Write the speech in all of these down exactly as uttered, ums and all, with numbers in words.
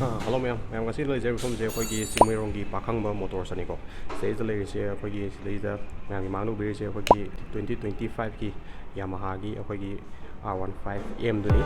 Hello ꯃꯌꯥꯝ, ꯃꯌꯥꯝ ꯉꯁꯤ ꯂꯩꯖꯔꯤꯕ ꯃꯐꯝꯁꯦ ꯑꯩꯈꯣꯏꯒꯤ ꯆꯤꯡꯃꯩꯔꯣꯡꯒꯤ ꯄꯥꯈꯪꯕ ꯃꯣꯇꯣꯔꯁꯅꯤꯀꯣ꯫ ꯁꯤꯗꯩꯗ ꯂꯩꯔꯤꯁꯦ ꯑꯩꯈꯣꯏꯒꯤ, ꯁꯤꯗꯩꯗ ꯃꯌꯥꯝꯒꯤ ꯃꯥꯡꯗ ꯎꯕꯤꯔꯤꯁꯦ ꯑꯩꯈꯣꯏꯒꯤ twenty twenty five ꯀꯤ Yamaha ꯒꯤ ꯑꯩꯈꯣꯏꯒꯤ R one five M ꯗꯨꯅꯤ꯫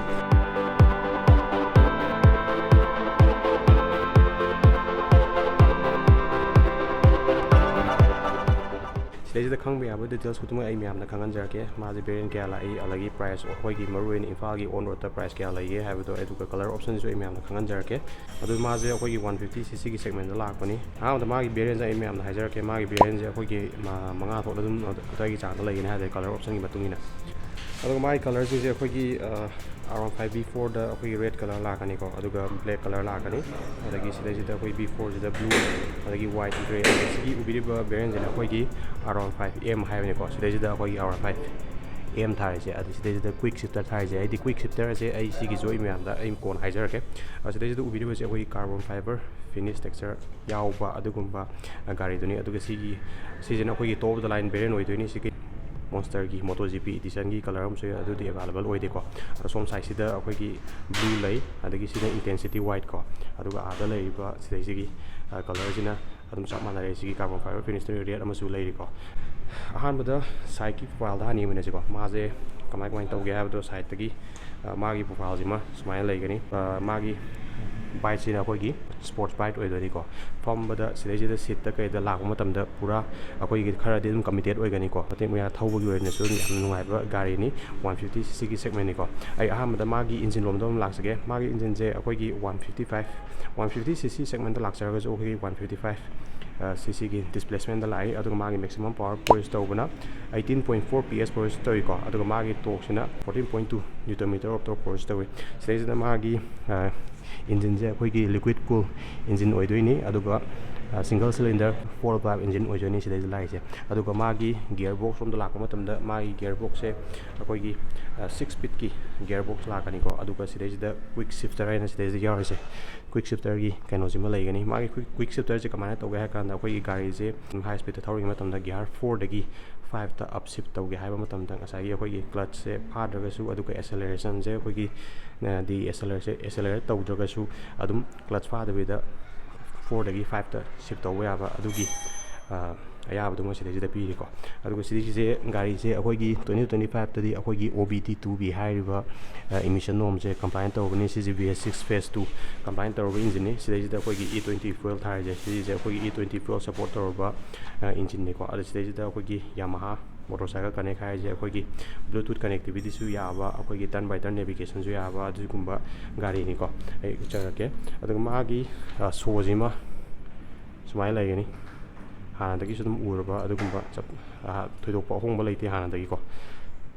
ꯁꯤꯗꯩꯁꯤꯗ ꯈꯪꯕ ꯌꯥꯕ details ꯈꯨꯗꯤꯡꯃꯛ ꯑꯩ ꯃꯌꯥꯝꯗ ꯈꯪꯍꯟꯖꯔꯛꯀꯦ꯫ ꯃꯥꯁꯦ variant ꯀꯌꯥ ꯂꯥꯛꯏ, ꯑꯗꯒꯤ price ꯑꯩꯈꯣꯏꯒꯤ ꯃꯔꯨꯑꯣꯏꯅ ꯏꯝꯐꯥꯜꯒꯤ on road ꯇ price ꯀꯌꯥ ꯂꯩꯒꯦ ꯍꯥꯏꯕꯗꯣ, ꯑꯗꯨꯒ colour option ꯁꯨ ꯑꯩ ꯃꯌꯥꯝꯗ ꯈꯪꯍꯟꯖꯔꯛꯀꯦ꯫ ꯑꯗꯨ ꯃꯥꯁꯦ ꯑꯩꯈꯣꯏꯒꯤ one fifty cc ꯒꯤ segment ꯇ ꯂꯥꯛꯄꯅꯤ꯫ ꯑꯍꯥꯟꯕꯗ ꯃꯥꯒꯤ variant ꯁꯦ ꯑꯩ ꯃꯌꯥꯝꯗ ꯍꯥꯏꯖꯔꯛꯀꯦ꯫ ꯃꯥꯒꯤ variant ꯁꯦ ꯑꯩꯈꯣꯏꯒꯤ ꯃ-, ꯃꯉꯥ ꯊꯣꯛꯅ ꯑꯗꯨꯝ ꯑꯗꯨꯋꯥꯏꯒꯤ ꯆꯥꯡꯗ ꯂꯩꯒꯅꯤ ꯍꯥꯏꯇꯥꯔꯦ, colour option ꯒꯤ ꯃꯇꯨꯡ ꯏꯟꯅ꯫ ꯑꯗꯨꯒ ꯃꯥꯒꯤ colour ꯁꯤꯡꯁꯦ ꯑꯩꯈꯣꯏꯒꯤ, ꯑ, R one five V four ꯗ ꯑꯩꯈꯣꯏꯒꯤ red colour ꯂꯥꯛꯀꯅꯤꯀꯣ, ꯑꯗꯨꯒ black colour ꯂꯥꯛꯀꯅꯤ꯫ ꯑꯗꯒꯤ ꯁꯤꯗꯩꯁꯤꯗ ꯑꯩꯈꯣꯏ V four ꯁꯤꯗ blue, ꯑꯗꯒꯤ white grey, ꯑꯗꯒꯤ ꯁꯤꯒꯤ ꯎꯕꯤꯔꯤꯕ variant ꯁꯤꯅ ꯑꯩꯈꯣꯏꯒꯤ R one five M ꯍꯥꯏꯕꯅꯤꯀꯣ꯫ ꯁꯤꯗꯩꯁꯤꯗ ꯑꯩꯈꯣꯏꯒꯤ R one five M ꯊꯥꯔꯤꯁꯦ, ꯑꯗ ꯁꯤꯗꯩꯁꯤꯗ quick shifter ꯊꯥꯔꯤꯁꯦ, ꯍꯥꯏꯗꯤ quick shifter ꯁꯦ ꯑꯩ ꯁꯤꯒꯤꯁꯨ ꯑꯩ ꯃꯌꯥꯝꯗ ꯑꯩ ꯀꯣꯟꯅ ꯍꯥꯏꯖꯔꯛꯀꯦ꯫ ꯑ, ꯁꯤꯗꯩꯁꯤꯗ ꯎꯕꯤꯔꯤꯕꯁꯦ ꯑꯩꯈꯣꯏꯒꯤ carbon fiber finish texture ꯌꯥꯎꯕ ꯑꯗꯨꯒꯨꯝꯕ, ꯑ, ꯒꯥꯔꯤꯗꯨꯅꯤ꯫ ꯑꯗꯨꯒ ꯁꯤꯒꯤ, ꯁꯤꯁꯤꯅ ꯑꯩꯈꯣꯏꯒꯤ top of the line variant ꯑꯣꯏꯗꯣꯏꯅꯤ꯫ ꯁꯤꯒꯤ Monster ꯒꯤ MotoGP edition ꯒꯤ colour ꯑꯃꯁꯨ ꯌꯥꯎ-, ꯑꯗꯨꯗꯤ available ꯑꯣꯏꯗꯦꯀꯣ꯫ ꯑꯗꯣ ꯁꯣꯝ side ꯁꯤꯗ ꯑꯩꯈꯣꯏꯒꯤ blue ꯂꯩ, ꯑꯗꯒꯤ ꯁꯤꯅ intensity white ꯀꯣ, ꯑꯗꯨꯒ ꯑꯥꯗ ꯂꯩꯔꯤꯕ ꯁꯤꯗꯩꯁꯤꯒꯤ, ꯑ, colour ꯁꯤꯅ ꯑꯗꯨꯝ ꯆꯞ ꯃꯥꯟꯅꯔꯦ꯫ ꯁꯤꯒꯤ carbon fiber finish two red ꯑꯃꯁꯨ ꯂꯩꯔꯤꯀꯣ꯫ ꯑꯍꯥꯟꯕꯗ side ꯀꯤ profile ꯗ ꯍꯥꯟꯅ ꯌꯦꯡꯃꯤꯟꯅꯁꯤꯀꯣ꯫ ꯃꯥꯁꯦ ꯀꯃꯥꯏ ꯀꯃꯥꯏꯅ ꯇꯧꯒꯦ ꯍꯥꯏꯕꯗꯣ side ꯇꯒꯤ, ꯑ, ꯃꯥꯒꯤ profile ꯁꯤꯃ ꯁꯨꯃꯥꯏꯅ ꯂꯩꯒꯅꯤ꯫ ꯑ, ꯃꯥꯒꯤ bike ꯁꯤꯅ ꯑꯩꯈꯣꯏꯒꯤ sports bike ꯑꯣꯏꯗꯣꯏꯅꯤꯀꯣ꯫ ꯐꯝꯕꯗ ꯁꯤꯗꯩꯁꯤꯗ seat ꯇ ꯀꯩꯗ ꯂꯥꯛꯄ ꯃꯇꯝꯗ ꯄꯨꯔꯥ ꯑꯩꯈꯣꯏꯒꯤ ꯈꯔꯗꯤ ꯑꯗꯨꯝ committed ꯑꯣꯏꯒꯅꯤꯀꯣ꯫ ꯃꯇꯦꯛ ꯃꯌꯥ ꯊꯧꯕꯒꯤ ꯑꯣꯏꯅꯁꯨ ꯑꯗꯨꯝ ꯌꯥꯝꯅ ꯅꯨꯡꯉꯥꯏꯕ ꯒꯥꯔꯤꯅꯤ꯫ One fifty cc ꯒꯤ segment ꯅꯤꯀꯣ꯫ ꯑꯩ ꯑꯍꯥꯟꯕꯗ ꯃꯥꯒꯤ engine ꯂꯣꯝꯗ ꯑꯗꯨꯝ ꯂꯥꯛꯆꯒꯦ꯫ ꯃꯥꯒꯤ engine ꯁꯦ ꯑꯩꯈꯣꯏꯒꯤ one fifty five, one fifty cc segment ꯇ ꯂꯥꯛꯆꯔꯒꯁꯨ ꯑꯩꯈꯣꯏꯒꯤ one fifty five, ꯑ, cc ꯒꯤ displacement ꯇ ꯂꯥꯛꯏ꯫ ꯑꯗꯨꯒ ꯃꯥꯒꯤ maximum power produce ꯇꯧꯕꯅ eighteen point four P S produce ꯇꯧꯏꯀꯣ꯫ ꯑꯗꯨꯒ ꯃꯥꯒꯤ torque ꯁꯤꯅ fourteen point two newton meter of torque produce ꯇꯧꯏ꯫ ꯁꯤꯗꯩꯁꯤꯗ ꯃꯥꯒꯤ, ꯑ, engine ꯁꯦ ꯑꯩꯈꯣꯏꯒꯤ liquid cool engine ꯑꯣꯏꯗꯣꯏꯅꯤ꯫ ꯑꯗꯨꯒ, ꯑ, single cylinder four valve engine ꯑꯣꯏꯗꯣꯏꯅꯤ ꯁꯤꯗꯩꯁꯤꯗ ꯂꯥꯛꯏꯁꯦ꯫ ꯑꯗꯨꯒ ꯃꯥꯒꯤ gear box ꯔꯣꯝꯗ ꯂꯥꯛꯄ ꯃꯇꯝꯗ ꯃꯥꯒꯤ gear box ꯁꯦ ꯑꯩꯈꯣꯏꯒꯤ, ꯑ, six speed ꯀꯤ gear box ꯂꯥꯛꯀꯅꯤꯀꯣ꯫ ꯑꯗꯨꯒ ꯁꯤꯗꯩꯁꯤꯗ quick shifter ꯍꯥꯏꯅ ꯁꯤꯗꯩꯁꯤꯗ ꯌꯥꯎꯔꯤꯁꯦ, quick shifter ꯒꯤ ꯀꯩꯅꯣꯁꯤꯃ ꯂꯩꯒꯅꯤ꯫ ꯃꯥꯒꯤ quick, quick shifter ꯁꯦ ꯀꯃꯥꯏꯅ ꯇꯧꯒꯦ ꯍꯥꯏ ꯀꯥꯟꯗ, ꯑꯩꯈꯣꯏꯒꯤ ꯒꯥꯔꯤꯁꯦ high speed ꯇ ꯊꯧꯔꯤꯉꯩ ꯃꯇꯝꯗ gear four ꯗꯒꯤ ꯐꯥꯏꯚꯇ ꯑꯞ ꯁꯤꯞ ꯇꯧꯒꯦ ꯍꯥꯏꯕ ꯃꯇꯝꯗ ꯉꯁꯥꯏꯒꯤ ꯑꯩꯈꯣꯏꯒꯤ ꯀ꯭ꯂꯠꯁꯁꯦ ꯐꯥꯗ꯭ꯔꯒꯁꯨ, ꯑꯗꯨꯒ ꯑꯦꯁꯦꯂꯔꯦꯁꯟꯁꯦ ꯑꯩꯈꯣꯏꯒꯤ ꯗꯤ ꯑꯦꯁꯦꯂꯔꯦꯁꯟ ꯑꯦꯁꯦꯂꯔꯦꯠ ꯇꯧꯗ꯭ꯔꯒꯁꯨ ꯑꯗꯨꯝ ꯀ꯭ꯂꯠꯁ ꯐꯥꯗꯕꯤꯗ ꯐꯣꯔꯗꯒꯤ ꯐꯥꯏꯚꯇ ꯁꯤꯞ ꯇꯧꯕ ꯌꯥꯕ ꯑꯗꯨꯒꯤ ꯑꯌꯥꯕꯗꯨꯃ ꯁꯤꯗꯩꯁꯤꯗ ꯄꯤꯔꯤꯀꯣ꯫ ꯑꯗꯨꯒ ꯁꯤꯗꯩꯁꯤꯁꯦ ꯒꯥꯔꯤꯁꯦ ꯑꯩꯈꯣꯏꯒꯤ ꯇ꯭ꯋꯦꯟꯇꯤ ꯇ꯭ꯋꯦꯟꯇꯤ ꯐꯥꯏꯚꯇꯗꯤ ꯑꯩꯈꯣꯏꯒꯤ ꯑꯣ ꯕꯤ ꯗꯤ ꯇꯨ ꯕꯤ ꯍꯥꯏꯔꯤꯕ ꯏꯃꯤꯁꯟ ꯅꯣꯝꯁꯦ ꯀꯝꯄ꯭ꯂꯥꯏꯟ ꯇꯧꯔꯕꯅꯤ꯫ ꯁꯤꯁꯦ ꯕꯤ ꯑꯦꯁ ꯁꯤꯛꯁ ꯐꯦꯁ ꯇꯨ ꯀꯝꯄ꯭ꯂꯥꯏꯟ ꯇꯧꯔꯕ ꯏꯟꯖꯤꯟꯅꯤ꯫ ꯁꯤꯗꯩꯁꯤꯗ ꯑꯩꯈꯣꯏꯒꯤ ꯏ ꯇ꯭ꯋꯦꯟꯇꯤ ꯐ꯭ꯌꯨꯑꯦꯜ ꯊꯥꯔꯤꯁꯦ, ꯁꯤꯁꯦ ꯑꯩꯈꯣꯏꯒꯤ ꯏ ꯇ꯭ꯋꯦꯟꯇꯤ ꯐ꯭ꯌꯨꯑꯦꯜ ꯁꯞꯄꯣꯔꯠ ꯇꯧꯔꯕ ꯏꯟꯖꯤꯟꯅꯤꯀꯣ꯫ ꯑꯗꯣ ꯁꯤꯗꯩꯁꯤꯗ ꯑꯩꯈꯣꯏꯒꯤ ꯌꯥꯃꯥꯍꯥ ꯃꯣꯇꯣꯔꯁꯥꯏꯀꯜ ꯀꯅꯦꯛ ꯍꯥꯏꯔꯤꯁꯦ ꯑꯩꯈꯣꯏꯒꯤ ꯕ꯭ꯂꯨꯇꯨꯠ ꯀꯅꯦꯛꯇꯤꯕꯤꯇꯤꯁꯨ ꯌꯥꯕ, ꯑꯩꯈꯣꯏꯒꯤ ꯇꯔꯟ ꯕꯥꯏ ꯇꯔꯟ ꯅꯦꯚꯤꯒꯦꯁꯟꯁꯨ ꯌꯥꯕ ꯑꯗꯨꯒꯨꯝꯕ ꯒꯥꯔꯤꯅꯤꯀꯣ꯫ ꯑꯩ ꯎꯠꯆꯔꯛꯀꯦ꯫ ꯑꯗꯨꯒ ꯃꯥꯒꯤ ꯁꯣꯁꯤꯃ ꯁꯨꯃꯥꯏꯅ ꯂꯩꯒꯅꯤ꯫ ꯍꯥꯟꯅꯗꯒꯤꯁꯨ ꯑꯗꯨꯝ ꯎꯔꯕ ꯑꯗꯨꯒꯨꯝꯕ ꯆꯞ ꯊꯣꯏꯗꯣꯛꯄ ꯑꯍꯣꯡꯕ ꯂꯩꯇꯦ ꯍꯥꯟꯅꯗꯒꯤꯀꯣ꯫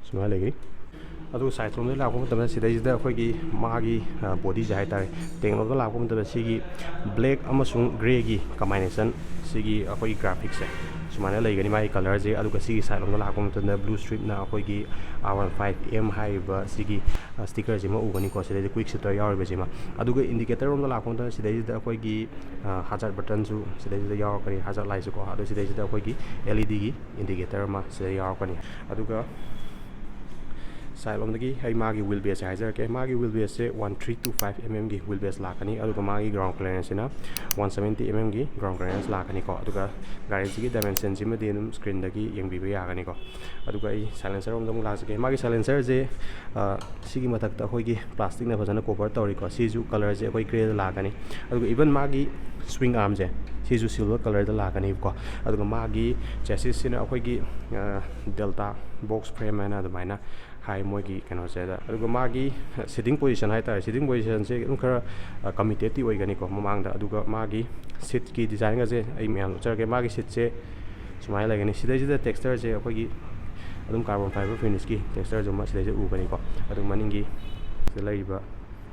ꯁꯨꯃꯥꯏꯅ ꯂꯩꯒꯅꯤ꯫ ꯑꯗꯨꯒ ꯁꯥꯏꯠ ꯂꯣꯝꯗꯒꯤ ꯂꯥꯛꯄ ꯃꯇꯝꯗ ꯁꯤꯗꯩꯁꯤꯗ ꯑꯩꯈꯣꯏꯒꯤ ꯃꯥꯒꯤ ꯕꯣꯗꯤꯁꯦ ꯍꯥꯏꯇꯥꯔꯦ, ꯇꯦꯡꯂꯣꯝꯗ ꯂꯥꯛꯄ ꯃꯇꯝꯗ ꯁꯤꯒꯤ ꯕ꯭ꯂꯦꯛ ꯑꯃꯁꯨꯡ ꯒ꯭ꯔꯦꯒꯤ ꯀꯝꯕꯥꯏꯅꯦꯁꯟ, ꯁꯤꯒꯤ ꯑꯩꯈꯣꯏꯒꯤ ꯒ꯭ꯔꯥꯐꯤꯛꯁꯦ ꯁꯨꯃꯥꯏꯅ ꯂꯩꯒꯅꯤ ꯃꯥꯒꯤ ꯀꯂꯔꯁꯦ꯫ ꯑꯗꯨꯒ ꯁꯤꯒꯤ ꯁꯥꯏꯠ ꯂꯣꯝꯗ ꯂꯥꯛꯄ ꯃꯇꯝꯗ ꯕ꯭ꯂꯨ ꯁ꯭ꯇ꯭ꯔꯤꯞꯅ ꯑꯩꯈꯣꯏꯒꯤ ꯑꯥꯔ ꯋꯥꯟ ꯐꯥꯏꯚ ꯑꯦꯝ ꯍꯥꯏꯔꯤꯕ ꯁꯤꯒꯤ ꯁ꯭ꯇꯤꯀꯔꯁꯤꯃ ꯎꯒꯅꯤꯀꯣ꯫ ꯁꯤꯗꯩꯗ ꯀ꯭ꯋꯤꯛ ꯁꯤꯞꯇꯔ ꯌꯥꯎꯔꯤꯕꯁꯤꯃ꯫ ꯑꯗꯨꯒ ꯏꯟꯗꯤꯀꯦꯇꯔ ꯂꯣꯝꯗ ꯂꯥꯛꯄ ꯃꯇꯝꯗ ꯁꯤꯗꯩꯁꯤꯗ ꯑꯩꯈꯣꯏꯒꯤ ꯍꯖꯥꯔꯠ ꯕꯇꯟꯁꯨ ꯁꯤꯗꯩꯁꯤꯗ ꯌꯥꯎꯔꯛꯀꯅꯤ, ꯍꯖꯥꯔꯠ ꯂꯥꯏꯠꯁꯨꯀꯣ꯫ ꯑꯗꯣ ꯁꯤꯗꯩꯁꯤꯗ ꯑꯩꯈꯣꯏꯒꯤ ꯑꯦꯜ ꯏ ꯗꯤꯒꯤ ꯏꯟꯗꯤꯀꯦꯇꯔ ꯑꯃ ꯁꯤꯗ ꯌꯥꯎꯔꯛꯀꯅꯤ꯫ ꯑꯗꯨꯒ ꯁꯥꯏꯠ ꯂꯣꯝꯗꯒꯤ ꯑꯩ ꯃꯥꯒꯤ ꯋꯤꯜ ꯕꯦꯁꯁꯦ ꯍꯥꯏꯖꯔꯛꯀꯦ꯫ ꯃꯥꯒꯤ ꯋꯤꯜ ꯕꯦꯁꯁꯦ one three two five M ꯑꯦꯝꯒꯤ ꯋꯤꯜ ꯕꯦꯁ ꯂꯥꯛꯀꯅꯤ꯫ ꯑꯗꯨꯒ ꯃꯥꯒꯤ ꯒ꯭ꯔꯥꯎꯟ ꯀ꯭ꯂꯤꯌꯔꯦꯟꯁꯁꯤꯅ ꯋꯥꯟ ꯁꯕꯦꯟꯇꯤ ꯑꯦꯝ ꯑꯦꯝꯒꯤ ꯒ꯭ꯔꯥꯎꯟ ꯀ꯭ꯂꯤꯌꯔꯦꯟꯁ ꯂꯥꯛꯀꯅꯤꯀꯣ꯫ ꯑꯗꯨꯒ ꯒꯥꯔꯤꯁꯤꯒꯤ ꯗꯥꯏꯃꯦꯟꯁꯟꯁꯤꯃꯗꯤ ꯑꯗꯨꯝ ꯁ꯭ꯀ꯭ꯔꯤꯟꯗꯒꯤ ꯌꯦꯡꯕꯤꯕ ꯌꯥꯒꯅꯤꯀꯣ꯫ ꯑꯗꯨꯒ ꯑꯩ ꯁꯥꯏꯂꯦꯟꯁꯔ ꯔꯣꯝꯗ ꯑꯃꯨꯛ ꯂꯥꯛꯆꯒꯦ꯫ ꯃꯥꯒꯤ ꯁꯥꯏꯂꯦꯟꯁꯔꯁꯦ ꯁꯤꯒꯤ ꯃꯊꯛꯇ ꯑꯩꯈꯣꯏꯒꯤ ꯄ꯭ꯂꯥꯁꯇꯤꯛꯅ ꯐꯖꯅ ꯀꯣꯚꯔ ꯇꯧꯔꯤꯀꯣ꯫ ꯁꯤꯁꯨ ꯀꯂꯔꯁꯦ ꯑꯩꯈꯣꯏ ꯒ꯭ꯔꯦꯗ ꯂꯥꯛꯀꯅꯤ꯫ ꯑꯗꯨꯒ ꯏꯚꯟ ꯃꯥꯒꯤ ꯁ꯭ꯋꯤꯡ ꯑꯥꯔꯝꯁꯦ ꯁꯤꯁꯨ ꯁꯤꯜꯚꯔ ꯀꯂꯔꯗ ꯂꯥꯛꯀꯅꯤꯕꯀꯣ꯫ ꯑꯗꯨꯒ ꯃꯥꯒꯤ ꯆꯦꯁꯤꯁꯁꯤꯅ ꯑꯩꯈꯣꯏꯒꯤ ꯗꯦꯜꯇꯥ ꯕꯣꯛꯁ ꯐ꯭ꯔꯦꯝ ꯍꯥꯏꯅ ꯑꯗꯨꯃꯥꯏꯅ ꯍꯥꯏ ꯃꯣꯏꯒꯤ ꯀꯩꯅꯣꯁꯦꯗ꯫ ꯑꯗꯨꯒ ꯃꯥꯒꯤ ꯁꯤꯠꯇꯤꯡ ꯄꯣꯖꯤꯁꯟ ꯍꯥꯏꯇꯥꯔꯦ, ꯁꯤꯠꯇꯤꯡ ꯄꯣꯖꯤꯁꯟꯁꯦ ꯑꯗꯨꯝ ꯈꯔ ꯀꯃꯤꯇꯦꯠꯇꯤ ꯑꯣꯏꯒꯅꯤꯀꯣ ꯃꯃꯥꯡꯗ꯫ ꯑꯗꯨꯒ ꯃꯥꯒꯤ ꯁꯤꯠꯀꯤ ꯗꯤꯖꯥꯏꯟꯒꯁꯦ ꯑꯩ ꯃꯌꯥꯝ ꯎꯠꯆꯔꯛꯀꯦ꯫ ꯃꯥꯒꯤ ꯁꯤꯠꯁꯦ ꯁꯨꯃꯥꯏꯅ ꯂꯩꯒꯅꯤ꯫ ꯁꯤꯗꯩꯁꯤꯗ ꯇꯦꯛꯁꯆꯔꯁꯦ ꯑꯩꯈꯣꯏꯒꯤ ꯑꯗꯨꯝ ꯀꯥꯔꯕꯣꯟ ꯐꯥꯏꯕꯔ ꯐꯤꯅꯤꯁꯀꯤ ꯇꯦꯛꯁꯆꯔꯁꯦ ꯑꯃ ꯁꯤꯗꯩꯁꯤꯗ ꯎꯒꯅꯤꯀꯣ꯫ ꯑꯗꯨ ꯃꯅꯤꯡꯒꯤ ꯁꯤꯗ ꯂꯩꯔꯤꯕ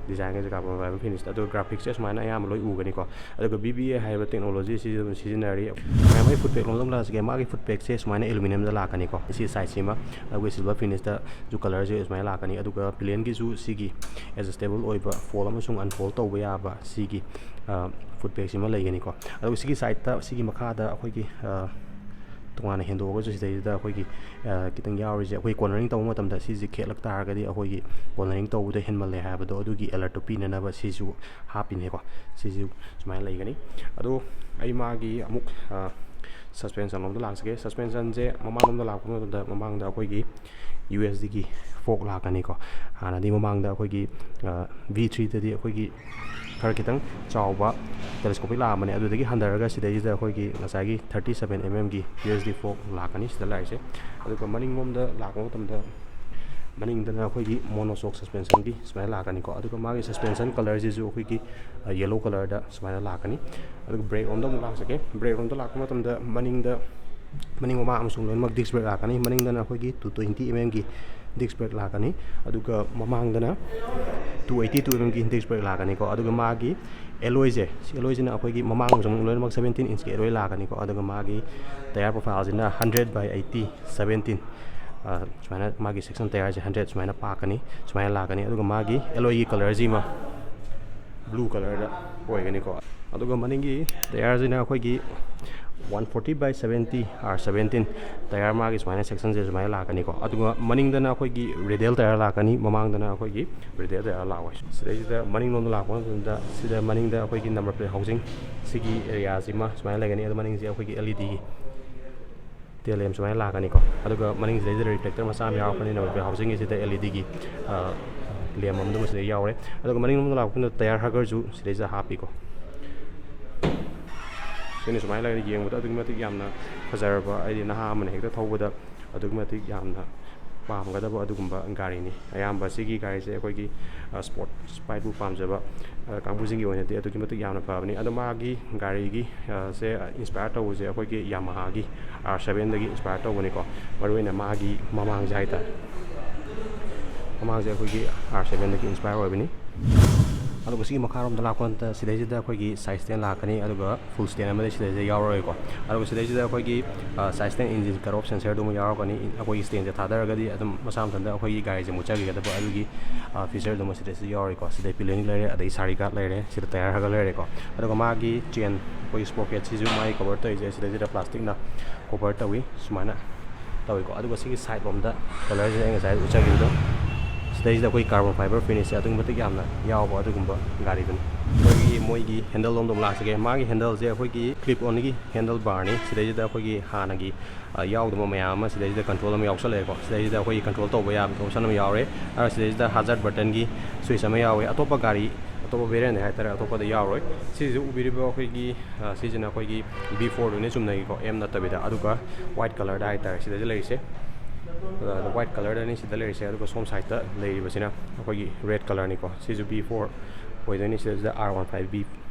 ꯗꯤꯖꯥꯏꯟꯒꯁꯦ ꯀꯥꯔꯕꯣꯟ ꯐꯥꯏꯕꯔ ꯐꯤꯅꯤꯁ꯫ ꯑꯗꯨꯒ ꯒ꯭ꯔꯥꯐꯤꯛꯁꯁꯦ ꯁꯨꯃꯥꯏꯅ ꯑꯌꯥꯝꯕ ꯂꯣꯏ ꯎꯒꯅꯤꯀꯣ꯫ ꯑꯗꯨꯒ ꯕꯤ ꯕꯤ ꯑꯦ ꯍꯥꯏꯔꯤꯕ ꯇꯦꯛꯅꯣꯂꯣꯖꯤꯁꯤ ꯑꯗꯨꯝ ꯁꯤꯖꯤꯟꯅꯔꯤ꯫ ꯃꯌꯥꯝ ꯑꯩ ꯐꯨꯠ ꯄꯦꯛ ꯂꯣꯝꯗ ꯑꯃꯨꯛ ꯂꯥꯛꯆꯒꯦ꯫ ꯃꯥꯒꯤ ꯐꯨꯠ ꯄꯦꯛꯁꯦ ꯁꯨꯃꯥꯏꯅ ꯑꯦꯂꯨꯃꯤꯅꯤꯌꯝꯗ ꯂꯥꯛꯀꯅꯤꯀꯣ꯫ ꯁꯤ ꯁꯥꯏꯠꯁꯤꯃ, ꯑꯗꯨꯒ ꯁꯤꯜꯚꯔ ꯐꯤꯅꯤꯁꯇꯁꯨ ꯀꯂꯔꯁꯦ ꯁꯨꯃꯥꯏꯅ ꯂꯥꯛꯀꯅꯤ꯫ ꯑꯗꯨꯒ ꯄꯤꯂꯤꯌꯟꯒꯤꯁꯨ ꯁꯤꯒꯤ ꯑꯦꯗꯖꯁꯇꯦꯕꯜ ꯑꯣꯏꯕ ꯐꯣꯜ ꯑꯃꯁꯨꯡ ꯑꯟꯐꯣꯜ ꯇꯧꯕ ꯌꯥꯕ ꯁꯤꯒꯤ ꯐꯨꯠ ꯄꯦꯛꯁꯤꯃ ꯂꯩꯒꯅꯤꯀꯣ꯫ ꯑꯗꯨꯒ ꯁꯤꯒꯤ ꯁꯥꯏꯠꯇ, ꯁꯤꯒꯤ ꯃꯈꯥꯗ ꯑꯩꯈꯣꯏꯒꯤ ꯇꯣꯉꯥꯟꯅ ꯍꯦꯟꯗꯣꯛꯑꯒꯁꯨ ꯁꯤꯗꯩꯁꯤꯗ ꯑꯩꯈꯣꯏꯒꯤ ꯈꯤꯇꯪ ꯌꯥꯎꯔꯤꯁꯦ, ꯑꯩꯈꯣꯏ cornering ꯇꯧꯕ ꯃꯇꯝꯗ ꯁꯤꯁꯦ ꯈꯦꯠꯂꯛ ꯇꯥꯔꯒꯗꯤ ꯑꯩꯈꯣꯏꯒꯤ cornering ꯇꯧꯕꯗ ꯍꯦꯟꯃꯜꯂꯦ ꯍꯥꯏꯕꯗꯣ ꯑꯗꯨꯒꯤ alertꯇꯣ ꯄꯤꯅꯅꯕ ꯁꯤꯁꯨ ꯍꯥꯞꯄꯤꯅꯦꯀꯣ꯫ ꯁꯤꯁꯨ ꯁꯨꯃꯥꯏꯅ ꯂꯩꯒꯅꯤ꯫ ꯑꯗꯣ ꯑꯩ ꯃꯥꯒꯤ ꯑꯃꯨꯛ suspension ꯂꯣꯝꯗ ꯂꯥꯛꯆꯒꯦ꯫ Suspensionꯁꯦ ꯃꯃꯥꯡꯂꯣꯝꯗ ꯂꯥꯛꯄ ꯃꯇꯝꯗ ꯃꯃꯥꯡꯗ ꯑꯩꯈꯣꯏꯒꯤ USDꯒꯤ fork ꯂꯥꯛꯀꯅꯤꯀꯣ꯫ ꯍꯥꯟꯅꯗꯤ ꯃꯃꯥꯡꯗ ꯑꯩꯈꯣꯏꯒꯤ V threeꯗꯗꯤ ꯑꯩꯈꯣꯏꯒꯤ ꯈꯔ ꯈꯤꯇꯪ ꯆꯥꯎꯕ telescopic ꯂꯥꯛꯑꯝꯕꯅꯦ꯫ ꯑꯗꯨꯗꯒꯤ ꯍꯟꯊꯔꯒ ꯁꯤꯗꯩꯁꯤꯗ ꯑꯩꯈꯣꯏꯒꯤ ꯉꯁꯥꯏꯒꯤ thirty seven mmꯒꯤ USD fork ꯂꯥꯛꯀꯅꯤ ꯁꯤꯗ ꯂꯥꯛꯏꯁꯦ꯫ ꯑꯗꯨꯒ ꯃꯅꯤꯡꯂꯣꯝꯗ ꯂꯥꯛꯄ ꯃꯇꯝꯗ ꯃꯅꯤꯡꯗꯅ ꯑꯩꯈꯣꯏꯒꯤ monoshock suspensionꯒꯤ ꯁꯨꯃꯥꯏꯅ ꯂꯥꯛꯀꯅꯤꯀꯣ꯫ ꯑꯗꯨꯒ ꯃꯥꯒꯤ suspension colorꯁꯤꯁꯨ ꯑꯩꯈꯣꯏꯒꯤ yellow colorꯗ ꯁꯨꯃꯥꯏꯅ ꯂꯥꯛꯀꯅꯤ꯫ ꯑꯗꯨꯒ brake ꯂꯣꯝꯗ ꯑꯃꯨꯛ ꯂꯥꯛꯆꯒꯦ꯫ Brake ꯂꯣꯝꯗ ꯂꯥꯛꯄ ꯃꯇꯝꯗ ꯃꯅꯤꯡꯗ ꯃꯅꯤꯡ ꯃꯃꯥꯡ ꯑꯃꯁꯨꯡ ꯂꯣꯏꯅꯃꯛ disc brake ꯂꯥꯛꯀꯅꯤ꯫ ꯃꯅꯤꯡꯗꯅ ꯑꯩꯈꯣꯏꯒꯤ two twenty mmꯒꯤ disc brake ꯂꯥꯛꯀꯅꯤ꯫ ꯑꯗꯨꯒ ꯃꯃꯥꯡꯗꯅ two eighty two mmꯒꯤ disc brake ꯂꯥꯛꯀꯅꯤꯀꯣ꯫ ꯑꯗꯨꯒ ꯃꯥꯒꯤ alloyꯁꯦ, ꯁꯤ alloyꯁꯤꯅ ꯑꯩꯈꯣꯏꯒꯤ ꯃꯃꯥꯡ ꯑꯃꯁꯨꯡ ꯂꯣꯏꯅꯃꯛ seventeen inchꯀꯤ alloy ꯂꯥꯛꯀꯅꯤꯀꯣ꯫ ꯑꯗꯨꯒ ꯃꯥꯒꯤ tyre profileꯁꯤꯅ hundred by eighty seventeen, ꯁꯨꯃꯥꯏꯅ ꯃꯥꯒꯤ section tyreꯁꯦ hundred ꯁꯨꯃꯥꯏꯅ ꯄꯥꯛꯀꯅꯤ, ꯁꯨꯃꯥꯏꯅ ꯂꯥꯛꯀꯅꯤ꯫ ꯑꯗꯨꯒ ꯃꯥꯒꯤ alloyꯒꯤ colorꯁꯤꯃ blue colorꯗ ꯑꯣꯏꯒꯅꯤꯀꯣ꯫ ꯑꯗꯨꯒ ꯃꯅꯤꯡꯒꯤ tyreꯁꯤꯅ ꯑꯩꯈꯣꯏꯒꯤ one forty by seventy R seventeen tyre, ꯃꯥꯒꯤ ꯁꯨꯃꯥꯏꯅ sectionꯁꯦ ꯁꯨꯃꯥꯏꯅ ꯂꯥꯛꯀꯅꯤꯀꯣ꯫ ꯑꯗꯨꯒ ꯃꯅꯤꯡꯗꯅ ꯑꯩꯈꯣꯏꯒꯤ radial tyre ꯂꯥꯛꯀꯅꯤ, ꯃꯃꯥꯡꯗꯅ ꯑꯩꯈꯣꯏꯒꯤ radial tyre ꯂꯥꯛꯑꯣꯏ꯫ ꯁꯤꯗꯩꯁꯤꯗ ꯃꯅꯤꯡꯂꯣꯝꯗ ꯂꯥꯛꯄ ꯃꯇꯝꯗ ꯁꯤꯗ ꯃꯅꯤꯡꯗ ꯑꯩꯈꯣꯏꯒꯤ number plate housing ꯁꯤꯒꯤ areaꯁꯤꯃ ꯁꯨꯃꯥꯏꯅ ꯂꯩꯒꯅꯤ꯫ ꯑꯗꯣ ꯃꯅꯤꯡꯁꯦ ꯑꯩꯈꯣꯏꯒꯤ LEDꯒꯤ tail lamp ꯁꯨꯃꯥꯏꯅ ꯂꯥꯛꯀꯅꯤꯀꯣ꯫ ꯑꯗꯨꯒ ꯃꯅꯤꯡꯁꯤꯗꯩꯗ reflector ꯃꯆꯥ ꯑꯃ ꯌꯥꯎꯔꯛꯄꯅꯤꯅ ꯃꯁꯤꯒꯤ housingꯒꯤꯁꯤꯗ LEDꯒꯤ lamp ꯑꯃ ꯁꯤꯗ ꯌꯥꯎꯔꯦ꯫ ꯑꯗꯨꯒ ꯃꯅꯤꯡꯂꯣꯝꯗ ꯂꯥꯛꯄ ꯃꯇꯝꯗ tyre huggerꯁꯨ ꯁꯤꯗꯩꯁꯤꯗ ꯍꯥꯞꯄꯤꯀꯣ꯫ ꯁꯤꯅ ꯁꯨꯃꯥꯏꯅ ꯂꯩꯔꯦ, ꯌꯦꯡꯕꯗ ꯑꯗꯨꯛꯀꯤ ꯃꯇꯤꯛ ꯌꯥꯝꯅ ꯐꯖꯔꯕ, ꯍꯥꯏꯗꯤ ꯅꯍꯥ ꯑꯃꯅ ꯍꯦꯛꯇ ꯊꯧꯕꯗ ꯑꯗꯨꯛꯀꯤ ꯃꯇꯤꯛ ꯌꯥꯝꯅ ꯄꯥꯝꯒꯗꯕ ꯑꯗꯨꯒꯨꯝꯕ ꯒꯥꯔꯤꯅꯤ꯫ ꯑꯌꯥꯝꯕ ꯁꯤꯒꯤ ꯒꯥꯔꯤꯁꯦ ꯑꯩꯈꯣꯏꯒꯤ sports bikeꯄꯨ ꯄꯥꯝꯖꯕ ꯀꯥꯡꯕꯨꯁꯤꯡꯒꯤ ꯑꯣꯏꯅꯗꯤ ꯑꯗꯨꯛꯀꯤ ꯃꯇꯤꯛ ꯌꯥꯝꯅ ꯐꯕꯅꯤ꯫ ꯑꯗꯣ ꯃꯥꯒꯤ ꯒꯥꯔꯤꯒꯤ ꯁꯦ inspire ꯇꯧꯕꯁꯦ ꯑꯩꯈꯣꯏꯒꯤ Yamahaꯒꯤ R sevenꯗꯒꯤ inspire ꯇꯧꯕꯅꯤꯀꯣ꯫ ꯃꯔꯨꯑꯣꯏꯅ ꯃꯥꯒꯤ ꯃꯃꯥꯡꯁꯦ ꯍꯥꯏꯇꯥꯔꯦ, ꯃꯃꯥꯡꯁꯦ ꯑꯩꯈꯣꯏꯒꯤ R sevenꯗꯒꯤ inspire ꯑꯣꯏꯕꯅꯤ꯫ ꯑꯗꯨꯒ ꯁꯤꯒꯤ ꯃꯈꯥꯔꯣꯝꯗ ꯂꯥꯛꯄ ꯀꯥꯟꯗ ꯁꯤꯗꯩꯁꯤꯗ ꯑꯩꯈꯣꯏꯒꯤ side stand ꯂꯥꯛꯀꯅꯤ, ꯑꯗꯨꯒ full stand ꯑꯃꯗꯤ ꯁꯤꯗꯩꯁꯤꯗ ꯌꯥꯎꯔꯔꯣꯏꯀꯣ꯫ ꯑꯗꯨꯒ ꯁꯤꯗꯩꯁꯤꯗ ꯑꯩꯈꯣꯏꯒꯤ side stand engine cut off sensorꯗꯨ ꯑꯃ ꯌꯥꯎꯔꯛꯀꯅꯤ꯫ ꯑꯩꯈꯣꯏꯒꯤ standꯁꯦ ꯊꯥꯗꯔꯒꯗꯤ ꯑꯗꯨꯝ ꯃꯁꯥ ꯃꯊꯟꯇ ꯑꯩꯈꯣꯏꯒꯤ ꯒꯥꯔꯤꯁꯦ ꯃꯨꯠꯆꯈꯤꯒꯗꯕ, ꯑꯗꯨꯒꯤ featureꯗꯨ ꯑꯃ ꯁꯤꯗꯩꯁꯤꯗ ꯌꯥꯎꯔꯤꯀꯣ꯫ ꯁꯤꯗ pinion ꯂꯩꯔꯦ, ꯑꯗꯩ side guard ꯂꯩꯔꯦ, ꯁꯤꯗ tyre hugger ꯂꯩꯔꯦꯀꯣ꯫ ꯑꯗꯨꯒ ꯃꯥꯒꯤ chain, ꯑꯩꯈꯣꯏꯒꯤ sprocketꯁꯤꯁꯨ ꯃꯥꯒꯤ cover ꯇꯧꯔꯤꯁꯦ ꯁꯤꯗꯩꯁꯤꯗ plasticꯅ cover ꯇꯧꯏ, ꯁꯨꯃꯥꯏꯅ ꯇꯧꯏꯀꯣ꯫ ꯑꯗꯨꯒ ꯁꯤꯒꯤ side ꯂꯣꯝꯗ colorꯁꯦ ꯑꯩ ꯉꯁꯥꯏ ꯎꯠꯆꯈꯤꯕꯗꯣ, ꯁꯤꯗꯩꯁꯤꯗ ꯑꯩꯈꯣꯏ carbon fiber finishꯁꯦ ꯑꯗꯨꯛꯀꯤ ꯃꯇꯤꯛ ꯌꯥꯝꯅ ꯌꯥꯎꯕ ꯑꯗꯨꯒꯨꯝꯕ ꯒꯥꯔꯤꯗꯨꯅꯤ꯫ ꯑꯩꯈꯣꯏꯒꯤ ꯃꯣꯏꯒꯤ handle ꯂꯣꯝꯗ ꯑꯃꯨꯛ ꯂꯥꯛꯆꯒꯦ꯫ ꯃꯥꯒꯤ handleꯁꯦ ꯑꯩꯈꯣꯏꯒꯤ clip onꯒꯤ handle barꯅꯤ꯫ ꯁꯤꯗꯩꯁꯤꯗ ꯑꯩꯈꯣꯏꯒꯤ ꯍꯥꯟꯅꯒꯤ ꯑ, ꯌꯥꯎꯗꯕ ꯃꯌꯥꯝ ꯑꯃ ꯁꯤꯗꯩꯁꯤꯗ control ꯑꯃ ꯌꯥꯎꯁꯜꯂꯛꯑꯦꯀꯣ꯫ ꯁꯤꯗꯩꯁꯤꯗ ꯑꯩꯈꯣꯏꯒꯤ control ꯇꯧꯕ ꯌꯥꯕꯒꯤ option ꯑꯃ ꯌꯥꯎꯔꯦ꯫ ꯑꯗꯨꯒ ꯁꯤꯗꯩꯁꯤꯗ hazard buttonꯒꯤ switch ꯑꯃ ꯌꯥꯎꯋꯦ꯫ ꯑꯇꯣꯞꯄ ꯒꯥꯔꯤ, ꯑꯇꯣꯞꯄ variant ꯍꯥꯏꯇꯥꯔꯦ, ꯑꯇꯣꯞꯄꯗ ꯌꯥꯎꯔꯣꯏ꯫ ꯁꯤꯁꯤꯁꯨ ꯎꯕꯤꯔꯤꯕ ꯑꯩꯈꯣꯏꯒꯤ, ꯑ, ꯁꯤꯁꯤꯅ ꯑꯩꯈꯣꯏꯒꯤ V fourꯗꯨꯅꯤ ꯆꯨꯝꯅꯒꯤꯀꯣ, M ꯅꯠꯇꯕꯤꯗ꯫ ꯑꯗꯨꯒ white colorꯗ ꯍꯥꯏꯇꯥꯔꯦ ꯁꯤꯗꯩꯗ ꯂꯩꯔꯤꯁꯦ꯫ ꯑ, white colorꯗꯅꯤ ꯁꯤꯗ ꯂꯩꯔꯤꯁꯦ꯫ ꯑꯗꯨꯒ ꯁꯣꯝ sideꯇ ꯂꯩꯔꯤꯕꯁꯤꯅ ꯑꯩꯈꯣꯏꯒꯤ red colorꯅꯤꯀꯣ꯫ ꯁꯤꯁꯨ V four ꯑꯣꯏꯗꯣꯏꯅꯤ꯫ ꯁꯤꯗꯩꯁꯤꯗ R one five B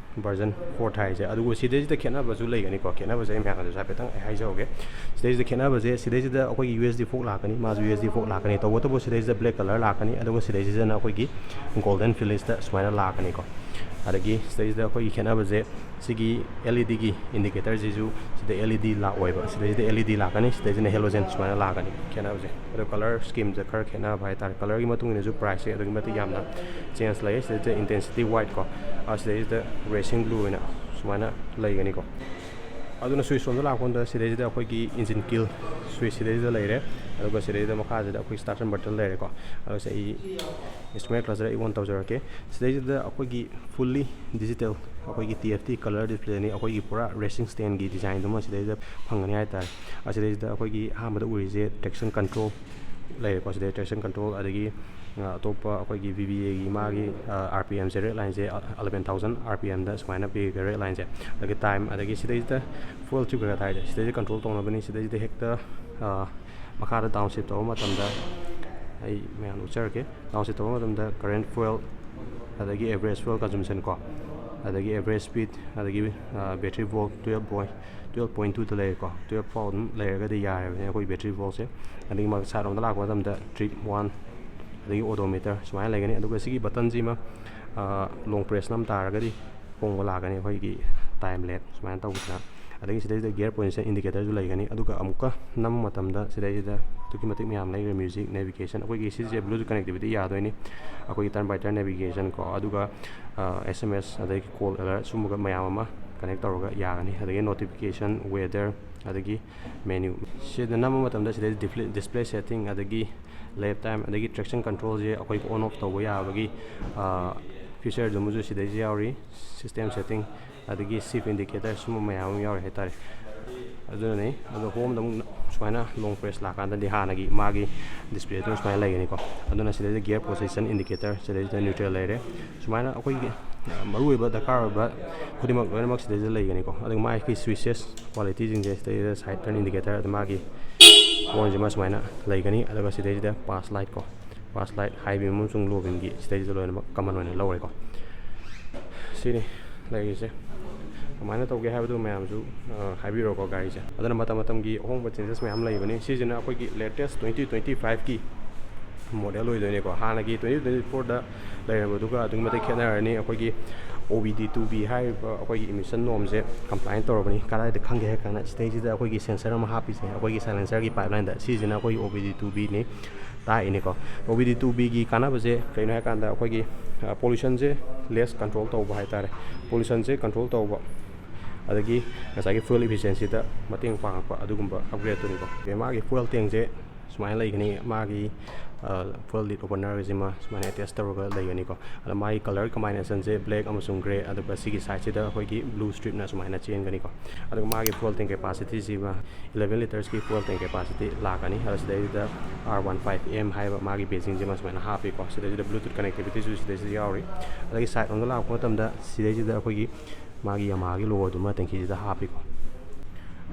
version four ꯊꯥꯏꯁꯦ꯫ ꯑꯗꯨꯒ ꯁꯤꯗꯩꯁꯤꯗ ꯈꯦꯠꯅꯕꯁꯨ ꯂꯩꯒꯅꯤꯀꯣ꯫ ꯈꯦꯠꯅꯕꯁꯦ ꯑꯩ ꯃꯌꯥꯝꯗꯁꯨ ꯍꯥꯏꯐꯦꯠꯇꯪ ꯑꯩ ꯍꯥꯏꯖꯍꯧꯒꯦ꯫ ꯁꯤꯗꯩꯁꯤꯗ ꯈꯦꯠꯅꯕꯁꯦ, ꯁꯤꯗꯩꯁꯤꯗ ꯑꯩꯈꯣꯏꯒꯤ USD fork ꯂꯥꯛꯀꯅꯤ, ꯃꯥꯁꯨ USD fork ꯂꯥꯛꯀꯅꯤ꯫ ꯇꯧꯕꯇꯕꯨ ꯁꯤꯗꯩꯁꯤꯗ black color ꯂꯥꯛꯀꯅꯤ, ꯑꯗꯨꯒ ꯁꯤꯗꯩꯁꯤꯗꯅ ꯑꯩꯈꯣꯏꯒꯤ golden finishꯇ ꯁꯨꯃꯥꯏꯅ ꯂꯥꯛꯀꯅꯤꯀꯣ꯫ ꯑꯗꯒꯤ ꯁꯤꯗꯩꯁꯤꯗ ꯑꯩꯈꯣꯏꯒꯤ ꯈꯦꯠꯅꯕꯁꯦ, ꯁꯤꯒꯤ LEDꯒꯤ indicatorꯁꯤꯁꯨ ꯁꯤꯗ LED ꯂꯥꯛꯑꯣꯏꯕ, ꯁꯤꯗꯩꯁꯤꯗ LED ꯂꯥꯛꯀꯅꯤ, ꯁꯤꯗꯩꯁꯤꯅ halogen ꯁꯨꯃꯥꯏꯅ ꯂꯥꯛꯀꯅꯤ꯫ ꯈꯦꯠꯅꯕꯁꯦ ꯑꯗꯣ color schemeꯁꯦ ꯈꯔ ꯈꯦꯠꯅꯕ ꯍꯥꯏꯇꯥꯔꯦ꯫ Colorꯒꯤ ꯃꯇꯨꯡ ꯏꯟꯅꯁꯨ priceꯁꯦ ꯑꯗꯨꯛꯀꯤ ꯃꯇꯤꯛ ꯌꯥꯝꯅ change ꯂꯩꯌꯦ꯫ ꯁꯤꯗꯩꯁꯤꯗ intensity white ꯀꯣ, ꯑ, ꯁꯤꯗꯩꯁꯤꯗ racing blue ꯑꯣꯏꯅ ꯁꯨꯃꯥꯏꯅ ꯂꯩꯒꯅꯤꯀꯣ꯫ ꯑꯗꯨꯅ switch ꯂꯣꯝꯗ ꯂꯥꯛꯄ ꯀꯥꯟꯗ ꯁꯤꯗꯩꯁꯤꯗ ꯑꯩꯈꯣꯏꯒꯤ engine kill switch ꯁꯤꯗꯩꯁꯤꯗ ꯂꯩꯔꯦ꯫ ꯑꯗꯨꯒ ꯁꯤꯗꯩꯁꯤꯗ ꯃꯈꯥꯁꯤꯗ ꯑꯩꯈꯣꯏ starter button ꯂꯩꯔꯦꯀꯣ꯫ ꯑꯗꯨꯒ ꯁꯤ ꯑꯩ instrument cluster ꯑꯩ on ꯇꯧꯖꯔꯛꯀꯦ꯫ ꯁꯤꯗꯩꯁꯤꯗ ꯑꯩꯈꯣꯏꯒꯤ fully digital ꯑꯩꯈꯣꯏꯒꯤ TFT color displayꯅꯤ꯫ ꯑꯩꯈꯣꯏꯒꯤ ꯄꯨꯔꯥ racing standꯒꯤ designꯗꯨꯃ ꯁꯤꯗꯩꯁꯤꯗ ꯐꯪꯒꯅꯤ ꯍꯥꯏꯇꯥꯔꯦ꯫ ꯑꯁꯤꯗꯩꯁꯤꯗ ꯑꯩꯈꯣꯏꯒꯤ ꯑꯍꯥꯟꯕꯗ ꯎꯔꯤꯁꯦ traction control ꯂꯩꯔꯦꯀꯣ꯫ ꯁꯤꯗꯩ traction control, ꯑꯗꯒꯤ, ꯑ, ꯑꯇꯣꯞꯄ ꯑꯩꯈꯣꯏꯒꯤ VVAꯒꯤ ꯃꯥꯒꯤ, ꯑ, RPMꯁꯦ, red lineꯁꯦ, ꯑ, eleven thousand RPMꯗ ꯁꯨꯃꯥꯏꯅ ꯄꯤꯔꯒ red lineꯁꯦ, ꯑꯗꯒꯤ time, ꯑꯗꯒꯤ ꯁꯤꯗꯩꯁꯤꯗ fuel ꯊ꯭ꯔꯤ ꯀꯩꯀꯥ ꯊꯥꯏꯁꯦ, ꯁꯤꯗꯩꯁꯤꯗ control ꯇꯧꯅꯕꯅꯤ꯫ ꯁꯤꯗꯩꯁꯤꯗ ꯍꯦꯛꯇ, ꯑ, ꯃꯈꯥꯗ down shift ꯇꯧꯕ ꯃꯇꯝꯗ ꯑꯩ ꯃꯌꯥꯝꯗ ꯎꯠꯆꯔꯛꯀꯦ꯫ Down shift ꯇꯧꯕ ꯃꯇꯝꯗ current, fuel, ꯑꯗꯒꯤ average fuel consumption ꯀꯣ, ꯑꯗꯒꯤ average speed, ꯑꯗꯒꯤ, ꯑ, battery volt twelve point, twelve point twoꯗ ꯂꯩꯔꯦꯀꯣ꯫ Twelve ꯐꯥꯎ ꯑꯗꯨꯝ ꯂꯩꯔꯒꯗꯤ ꯌꯥꯔꯦꯕꯅꯦ ꯑꯩꯈꯣꯏ battery voltꯁꯦ꯫ ꯑꯗꯒꯤ ꯃꯥꯒꯤ side ꯂꯣꯝꯗ ꯂꯥꯛꯄ ꯃꯇꯝꯗ trip one, ꯑꯗꯒꯤ odometer ꯁꯨꯃꯥꯏꯅ ꯂꯩꯒꯅꯤ꯫ ꯑꯗꯨꯒ ꯁꯤꯒꯤ ꯕꯇꯟꯁꯤꯃ ꯂꯣꯡ ꯄ꯭ꯔꯦꯁ ꯅꯝ ꯇꯥꯔꯒꯗꯤ ꯑꯍꯣꯡꯕ ꯂꯥꯛꯀꯅꯤ, ꯑꯩꯈꯣꯏꯒꯤ ꯇꯥꯏꯝ ꯂꯦꯞ ꯁꯨꯃꯥꯏꯅ ꯇꯧꯕꯗꯅ꯫ ꯑꯗꯒꯤ ꯁꯤꯗꯩꯁꯤꯗ ꯒꯤꯌꯔ ꯄꯣꯖꯤꯁꯟ ꯏꯟꯗꯤꯀꯦꯇꯔꯁꯨ ꯂꯩꯒꯅꯤ꯫ ꯑꯗꯨꯒ ꯑꯃꯨꯛꯀ ꯅꯝꯕ ꯃꯇꯝꯗ ꯁꯤꯗꯩꯁꯤꯗ ꯑꯗꯨꯛꯀꯤ ꯃꯇꯤꯛ ꯃꯌꯥꯝ ꯂꯩꯈ꯭ꯔꯦ, ꯃ꯭ꯌꯨꯖꯤꯛ, ꯅꯦꯚꯤꯒꯦꯁꯟ, ꯑꯩꯈꯣꯏꯒꯤ ꯁꯤꯁꯦ ꯕ꯭ꯂꯨꯇꯨꯠ ꯀꯅꯦꯛꯇꯤꯚꯤꯇꯤ ꯌꯥꯗꯣꯏꯅꯤ, ꯑꯩꯈꯣꯏꯒꯤ ꯇꯔꯟ ꯕꯥꯏ ꯇꯔꯟ ꯅꯦꯚꯤꯒꯦꯁꯟ ꯀꯣ, ꯑꯗꯨꯒ ꯑꯦꯁ ꯑꯦꯝ ꯑꯦꯁ, ꯑꯗꯒꯤ ꯀꯣꯜ ꯑꯦꯂꯔꯠ, ꯁꯨꯝꯕꯒ ꯃꯌꯥꯝ ꯑꯃ ꯀꯅꯦꯛ ꯇꯧꯔꯒ ꯌꯥꯒꯅꯤ꯫ ꯑꯗꯒꯤ ꯅꯣꯇꯤꯐꯤꯀꯦꯁꯟ, ꯋꯦꯗꯔ, ꯑꯗꯒꯤ ꯃꯦꯅ꯭ꯌꯨ꯫ ꯁꯤꯗ ꯅꯝꯕ ꯃꯇꯝꯗ ꯁꯤꯗꯩ ꯗꯤꯁꯄ꯭ꯂꯦ, ꯗꯤꯁꯄ꯭ꯂꯦ ꯁꯦꯠꯇꯤꯡ, ꯑꯗꯒꯤ ꯂꯦꯞ ꯇꯥꯏꯝ, ꯑꯗꯒꯤ ꯇ꯭ꯔꯦꯛꯁꯟ ꯀꯟꯇ꯭ꯔꯣꯜꯁꯦ ꯑꯩꯈꯣꯏ ꯑꯣꯟ ꯑꯣꯐ ꯇꯧꯕ ꯌꯥꯕꯒꯤ ꯐꯤꯆꯔꯗꯨꯃꯁꯨ ꯁꯤꯗꯩꯁꯤꯗ ꯌꯥꯎꯔꯤ꯫ ꯁꯤꯁꯇꯦꯝ ꯁꯦꯠꯇꯤꯡ, ꯑꯗꯒꯤ ꯁꯤꯐ ꯏꯟꯗꯤꯀꯦꯇꯔ, ꯁꯨꯝꯕ ꯃꯌꯥꯝ ꯑꯃ ꯌꯥꯎꯔꯤ ꯍꯥꯏꯇꯥꯔꯦ꯫ ꯑꯗꯨꯅꯅꯦ꯫ ꯑꯗꯣ ꯍꯣꯝꯗ ꯑꯃꯨꯛ ꯁꯨꯃꯥꯏꯅ ꯂꯣꯡ ꯄ꯭ꯔꯦꯁ ꯂꯥꯛꯀꯥꯟꯗꯗꯤ ꯍꯥꯟꯅꯒꯤ ꯃꯥꯒꯤ ꯗꯤꯁꯄ꯭ꯂꯦꯗꯨ ꯁꯨꯃꯥꯏꯅ ꯂꯩꯒꯅꯤꯀꯣ꯫ ꯑꯗꯨꯅ ꯁꯤꯗꯩꯗ ꯒꯤꯌꯔ ꯄꯣꯖꯤꯁꯟ ꯏꯟꯗꯤꯀꯦꯇꯔ, ꯁꯤꯗꯩꯁꯤꯗ ꯅ꯭ꯌꯨꯇ꯭ꯔꯦꯜ ꯂꯩꯔꯦ꯫ ꯁꯨꯃꯥꯏꯅ ꯑꯩꯈꯣꯏꯒꯤ ꯃꯔꯨꯑꯣꯏꯕ ꯗꯔꯀꯥꯔ ꯑꯣꯏꯕ ꯈꯨꯗꯤꯡꯃꯛ ꯂꯣꯏꯅꯃꯛ ꯁꯤꯗꯩꯁꯤꯗ ꯂꯩꯒꯅꯤꯀꯣ꯫ ꯑꯗꯨꯒ ꯃꯥꯒꯤ ꯁ꯭ꯋꯤꯆꯦꯁ ꯀ꯭ꯋꯥꯂꯤꯇꯤꯁꯤꯡꯁꯦ ꯁꯤꯗꯩꯁꯤꯗ ꯁꯥꯏꯠ ꯇꯔꯟ ꯏꯟꯗꯤꯀꯦꯇꯔ, ꯑꯗ ꯃꯥꯒꯤ ꯍꯣꯔꯟꯁꯤꯃ ꯁꯨꯃꯥꯏꯅ ꯂꯩꯒꯅꯤ꯫ ꯑꯗꯨꯒ ꯁꯤꯗꯩꯁꯤꯗ ꯄꯥꯁ ꯂꯥꯏꯠ ꯀꯣ, ꯄꯥꯁ ꯂꯥꯏꯠ, ꯍꯥꯏ ꯕꯤꯝ ꯑꯃꯁꯨꯡ ꯂꯣ ꯕꯤꯝꯒꯤ ꯁꯤꯗꯩꯁꯤꯗ ꯂꯣꯏꯅꯃꯛ ꯀꯃꯟ ꯑꯣꯏꯅ ꯂꯧꯔꯦꯀꯣ꯫ ꯁꯤꯅꯤ ꯂꯩꯔꯤꯁꯦ꯫ ꯀꯃꯥꯏꯅ ꯇꯧꯒꯦ ꯍꯥꯏꯕꯗꯨ ꯃꯌꯥꯝꯁꯨ ꯍꯥꯏꯕꯤꯔꯣꯀꯣ ꯒꯥꯔꯤꯁꯦ꯫ ꯑꯗꯨꯅ ꯃꯇꯝ ꯃꯇꯝꯒꯤ ꯑꯍꯣꯡꯕ ꯆꯦꯟꯖꯦꯁ ꯃꯌꯥꯝ ꯂꯩꯕꯅꯤ꯫ ꯁꯤꯁꯤꯅ ꯑꯩꯈꯣꯏꯒꯤ ꯂꯦꯇꯦꯁ ꯇ꯭ꯋꯦꯟꯇꯤ ꯇ꯭ꯋꯦꯟꯇꯤ ꯐꯥꯏꯚꯀꯤ ꯃꯣꯗꯦꯜ ꯑꯣꯏꯗꯣꯏꯅꯤꯀꯣ꯫ ꯍꯥꯟꯅꯒꯤ ꯇ꯭ꯋꯦꯟꯇꯤ ꯇ꯭ꯋꯦꯟꯇꯤ ꯐꯣꯔꯗ ꯂꯩꯔꯝꯕꯗꯨꯒ ꯑꯗꯨꯛꯀꯤ ꯃꯇꯤꯛ ꯈꯦꯠꯅꯔꯅꯤ꯫ ꯑꯩꯈꯣꯏꯒꯤ ꯑꯣ ꯕꯤ ꯗꯤ ꯇꯨ ꯕꯤ ꯍꯥꯏꯔꯤꯕ ꯑꯩꯈꯣꯏꯒꯤ ꯏꯃꯤꯁꯟ ꯅꯣꯝꯁꯦ ꯀꯝꯄ꯭ꯂꯥꯏꯟ ꯇꯧꯔꯕꯅꯤ꯫ ꯀꯗꯥꯏꯗ ꯈꯪꯒꯦ ꯍꯥꯏ ꯀꯥꯟꯗ ꯁꯤꯗꯩꯁꯤꯗ ꯑꯩꯈꯣꯏꯒꯤ ꯁꯦꯟꯁꯔ ꯑꯃ ꯍꯥꯞꯄꯤꯁꯦ, ꯑꯩꯈꯣꯏꯒꯤ ꯁꯥꯏꯂꯦꯟꯁꯔꯒꯤ ꯄꯥꯏꯞꯂꯥꯏꯟꯗ, ꯁꯤꯁꯤꯅ ꯑꯩꯈꯣꯏꯒꯤ ꯑꯣ ꯕꯤ ꯗꯤ ꯇꯨ ꯕꯤꯅꯤ ꯇꯥꯛꯏꯅꯤꯀꯣ꯫ ꯑꯣ ꯕꯤ ꯗꯤ ꯇꯨ ꯕꯤꯒꯤ ꯀꯥꯟꯅꯕꯁꯦ ꯀꯩꯅꯣ ꯍꯥꯏꯀꯥꯟꯗ ꯑꯩꯈꯣꯏꯒꯤ ꯄꯣꯂꯨꯁꯟꯁꯦ ꯂꯦꯁ ꯀꯟꯇ꯭ꯔꯣꯜ ꯇꯧꯕ ꯍꯥꯏꯇꯥꯔꯦ꯫ ꯄꯣꯂꯨꯁꯟꯁꯦ ꯀꯟꯇ꯭ꯔꯣꯜ ꯇꯧꯕ, ꯑꯗꯒꯤ ꯉꯁꯥꯏꯒꯤ ꯐ꯭ꯌꯨꯑꯦꯜ ꯏꯐꯤꯁꯤꯌꯦꯟꯁꯤꯗ ꯃꯇꯦꯡ ꯄꯥꯡꯉꯛꯄ ꯑꯗꯨꯒꯨꯝꯕ ꯑꯞꯒ꯭ꯔꯦꯗꯇꯨꯅꯤꯀꯣ꯫ ꯑꯗꯩ ꯃꯥꯒꯤ ꯐ꯭ꯌꯨꯑꯦꯜ ꯇꯦꯡꯁꯦ ꯁꯨꯃꯥꯏꯅ ꯂꯩꯒꯅꯤ꯫ ꯃꯥꯒꯤ ꯐ꯭ꯌꯨꯑꯦꯜ ꯂꯤꯠ ꯑꯣꯄꯅꯔꯁꯤꯃ ꯁꯨꯃꯥꯏꯅ ꯑꯦꯇꯦꯁ ꯇꯧꯔꯒ ꯂꯩꯒꯅꯤꯀꯣ꯫ ꯑꯗ ꯃꯥꯒꯤ ꯀꯂꯔ ꯀꯝꯕꯥꯏꯅꯦꯁꯟꯁꯦ ꯕ꯭ꯂꯦꯛ ꯑꯃꯁꯨꯡ ꯒ꯭ꯔꯦ, ꯑꯗꯨꯒ ꯁꯤꯒꯤ ꯁꯥꯏꯠꯁꯤꯗ ꯑꯩꯈꯣꯏꯒꯤ ꯕ꯭ꯂꯨ ꯁ꯭ꯇ꯭ꯔꯤꯞꯅ ꯁꯨꯃꯥꯏꯅ ꯆꯦꯟꯒꯅꯤꯀꯣ꯫ ꯑꯗꯨꯒ ꯃꯥꯒꯤ ꯐ꯭ꯌꯨꯑꯦꯜ ꯇꯦꯡ ꯀꯦꯄꯥꯁꯤꯇꯤꯁꯤꯃ eleven litersꯀꯤ ꯐ꯭ꯌꯨꯑꯦꯜ ꯇꯦꯡ ꯀꯦꯄꯥꯁꯤꯇꯤ ꯂꯥꯛꯀꯅꯤ꯫ ꯑꯗ ꯁꯤꯗꯩꯁꯤꯗ ꯑꯥꯔ ꯋꯥꯟ ꯐꯥꯏꯚ ꯑꯦꯝ ꯍꯥꯏꯕ ꯃꯥꯒꯤ ꯕꯦꯖꯤꯡꯁꯤꯃ ꯁꯨꯃꯥꯏꯅ ꯍꯥꯞꯄꯤꯀꯣ꯫ ꯁꯤꯗꯩꯁꯤꯗ ꯕ꯭ꯂꯨꯇꯨꯠ ꯀꯅꯦꯛꯇꯤꯚꯤꯇꯤꯁꯨ ꯁꯤꯗꯩꯁꯤꯗ ꯌꯥꯎꯔꯤ꯫ ꯑꯗꯒꯤ ꯁꯥꯏꯠ ꯂꯣꯝꯗ ꯂꯥꯛꯄ ꯃꯇꯝꯗ ꯁꯤꯗꯩꯁꯤꯗ ꯑꯩꯈꯣꯏꯒꯤ ꯃꯥꯒꯤ ꯌꯥꯃꯥꯍꯥꯒꯤ ꯂꯣꯒꯣꯗꯨꯃ ꯇꯦꯡꯀꯤꯁꯤꯗ ꯍꯥꯞꯄꯤꯀꯣ꯫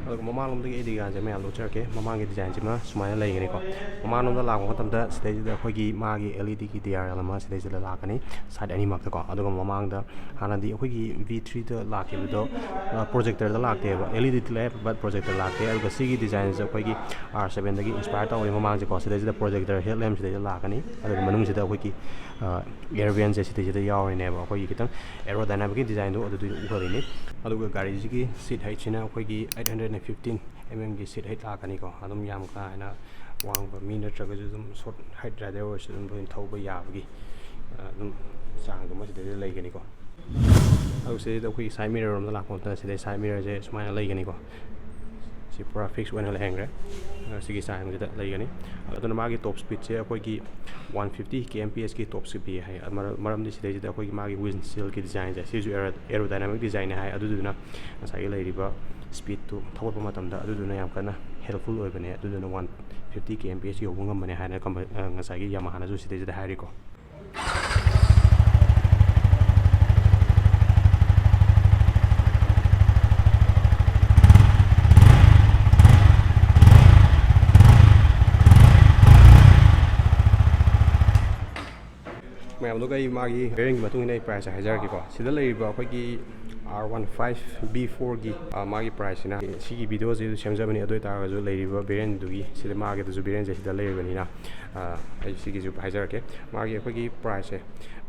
ꯑꯗꯨꯒ ꯃꯃꯥꯡꯂꯣꯝꯗꯒꯤ ꯑꯩ ꯗꯤꯖꯥꯏꯟꯁꯦ ꯃꯌꯥꯝ ꯎꯠꯆꯔꯛꯀꯦ꯫ ꯃꯃꯥꯡꯒꯤ ꯗꯤꯖꯥꯏꯟꯁꯤꯃ ꯁꯨꯃꯥꯏꯅ ꯂꯩꯒꯅꯤꯀꯣ꯫ ꯃꯃꯥꯡꯂꯣꯝꯗ ꯂꯥꯛꯄ ꯃꯇꯝꯗ ꯁꯤꯗꯩꯁꯤꯗ ꯑꯩꯈꯣꯏꯒꯤ ꯃꯥꯒꯤ L E D ꯒꯤ D R L ꯑꯃ ꯁꯤꯗꯩꯁꯤꯗ ꯂꯥꯛꯀꯅꯤ, ꯁꯥꯏꯠ ꯑꯅꯤꯃꯛꯇꯀꯣ꯫ ꯑꯗꯨꯒ ꯃꯃꯥꯡꯗ ꯍꯥꯟꯅꯗꯤ ꯑꯩꯈꯣꯏꯒꯤ V three ꯗ ꯂꯥꯛꯈꯤꯕꯗꯣ ꯄ꯭ꯔꯣꯖꯦꯛꯇꯔꯗ ꯂꯥꯛꯇꯦꯕ, L E D ꯗꯤ ꯂꯥꯛꯑꯦ, but ꯄ꯭ꯔꯣꯖꯦꯛꯇꯔ ꯂꯥꯛꯇꯦ꯫ ꯑꯗꯨꯒ ꯁꯤꯒꯤ ꯗꯤꯖꯥꯏꯟꯁꯦ ꯑꯩꯈꯣꯏꯒꯤ R seven ꯗꯒꯤ ꯏꯟꯁꯄꯥꯌꯔ ꯇꯧꯔꯦ ꯃꯃꯥꯡꯁꯦꯀꯣ꯫ ꯁꯤꯗꯩꯁꯤꯗ ꯄ꯭ꯔꯣꯖꯦꯛꯇꯔ ꯍꯦꯠ ꯂꯦꯝꯞ ꯁꯤꯗꯩꯗ ꯂꯥꯛꯀꯅꯤ꯫ ꯑꯗꯨꯒ ꯃꯅꯨꯡꯁꯤꯗ ꯑꯩꯈꯣꯏꯒꯤ ꯑꯦꯌꯔ ꯚꯦꯟꯁꯦ ꯁꯤꯗꯩꯁꯤꯗ ꯌꯥꯎꯔꯤꯅꯦꯕ, ꯑꯩꯈꯣꯏꯒꯤ ꯈꯤꯇꯪ ꯑꯦꯔꯣꯗꯥꯏꯅꯥꯃꯤꯛꯀꯤ ꯗꯤꯖꯥꯏꯟꯗꯣ ꯑꯗꯨꯗꯨ ꯎꯍꯜꯂꯤꯅꯤ꯫ ꯑꯗꯨꯒ ꯒꯥꯔꯤꯁꯤꯒꯤ ꯁꯤꯠ ꯍꯩꯠꯁꯤꯅ ꯑꯩꯈꯣꯏꯒꯤ eight hundred and fifteen mm ꯒꯤ ꯁꯤꯠ ꯍꯩꯠ ꯂꯥꯛꯀꯅꯤꯀꯣ꯫ ꯑꯗꯨꯝ ꯌꯥꯝ ꯀꯥ ꯍꯦꯟꯅ ꯋꯥꯡꯕ ꯃꯤ ꯅꯠꯇ꯭ꯔꯒꯁꯨ ꯑꯗꯨꯝ ꯁꯣꯔꯠ ꯍꯥꯏꯠ ꯔꯥꯏꯗꯔ ꯑꯣꯏꯔꯁꯨ ꯑꯗꯨꯝ ꯂꯣꯏꯅ ꯊꯧꯕ ꯌꯥꯕꯒꯤ, ꯑ, ꯑꯗꯨꯝ ꯆꯥꯡꯗꯨꯃ ꯁꯤꯗꯩꯗ ꯂꯩꯒꯅꯤꯀꯣ꯫ ꯑꯗꯨ ꯁꯤꯗꯩꯗ ꯑꯩꯈꯣꯏꯒꯤ ꯁꯥꯏꯠ ꯃꯤꯔꯔ ꯔꯣꯝꯗ ꯂꯥꯛꯄ ꯃꯇꯝꯗ ꯁꯤꯗꯩ ꯁꯥꯏꯠ ꯃꯤꯔꯔꯁꯦ ꯁꯨꯃꯥꯏꯅ ꯂꯩꯒꯅꯤꯀꯣ꯫ ꯁꯤ ꯄꯨꯔꯥ ꯐꯤꯛꯁ ꯑꯣꯏꯅ ꯂꯩꯍꯟꯈ꯭ꯔꯦ꯫ ꯑ, ꯁꯤꯒꯤ ꯆꯥꯡꯁꯤꯗ ꯂꯩꯒꯅꯤ꯫ ꯑꯗꯨꯅ ꯃꯥꯒꯤ ꯇꯣꯞ ꯁ꯭ꯄꯤꯠꯁꯦ ꯑꯩꯈꯣꯏꯒꯤ one fifty kmph ꯀꯤ ꯇꯣꯞ ꯁ꯭ꯄꯤꯠ ꯄꯤ ꯍꯥꯏ꯫ ꯃꯔꯝ-, ꯃꯔꯝꯗꯤ ꯁꯤꯗꯩꯁꯤꯗ ꯑꯩꯈꯣꯏꯒꯤ ꯃꯥꯒꯤ ꯋꯤꯟꯁꯤꯜꯒꯤ ꯗꯤꯖꯥꯏꯟꯁꯦ ꯁꯤꯁꯨ ꯑꯦꯔꯣ-, ꯑꯦꯔꯣꯗꯥꯏꯅꯥꯃꯤꯛ ꯗꯤꯖꯥꯏꯟꯅꯦ ꯍꯥꯏ꯫ ꯑꯗꯨꯗꯨꯅ ꯉꯁꯥꯏꯒꯤ ꯂꯩꯔꯤꯕ ꯁ꯭ꯄꯤꯠꯇꯨ ꯊꯧꯒꯠꯄ ꯃꯇꯝꯗ ꯑꯗꯨꯗꯨꯅ ꯌꯥꯝ ꯀꯟꯅ ꯍꯦꯜꯞꯐꯨꯜ ꯑꯣꯏꯕꯅꯦ꯫ ꯑꯗꯨꯗꯨꯅ one fifty kmph ꯌꯧꯕ ꯉꯝꯕꯅꯦ ꯍꯥꯏꯅ ꯀꯝꯄ-, ꯑ, ꯉꯁꯥꯏꯒꯤ ꯌꯥꯃꯥꯍꯥꯅꯁꯨ ꯁꯤꯗꯩꯁꯤꯗ ꯍꯥꯏꯔꯤꯀꯣ꯫ ꯃꯌꯥꯝꯗꯨꯒ ꯑꯩ ꯃꯥꯒꯤ ꯕꯦꯔꯤꯌꯦꯟꯒꯤ ꯃꯇꯨꯡ ꯏꯟꯅ ꯑꯩ ꯄ꯭ꯔꯥꯏꯁꯁꯦ ꯍꯥꯏꯖꯔꯛꯀꯦꯀꯣ꯫ ꯁꯤꯗ ꯂꯩꯔꯤꯕ ꯑꯩꯈꯣꯏꯒꯤ R one five V four ꯒꯤ, ꯑ, ꯃꯥꯒꯤ ꯄ꯭ꯔꯥꯏꯁꯁꯤꯅ ꯁꯤꯒꯤ ꯚꯤꯗꯤꯑꯣꯁꯤ ꯁꯦꯝꯖꯕꯅꯤ꯫ ꯑꯗꯨ ꯑꯣꯏꯇꯥꯔꯒꯁꯨ ꯂꯩꯔꯤꯕ ꯕꯦꯔꯤꯌꯦꯟꯗꯨꯒꯤ ꯁꯤꯗ ꯃꯥꯒꯤꯗꯁꯨ ꯕꯦꯔꯤꯌꯦꯟꯁꯦ ꯁꯤꯗ ꯂꯩꯔꯕꯅꯤꯅ, ꯑ, ꯑꯩ ꯁꯤꯒꯤꯁꯨ ꯍꯥꯏꯖꯔꯛꯀꯦ꯫ ꯃꯥꯒꯤ ꯑꯩꯈꯣꯏꯒꯤ ꯄ꯭ꯔꯥꯏꯁꯁꯦ,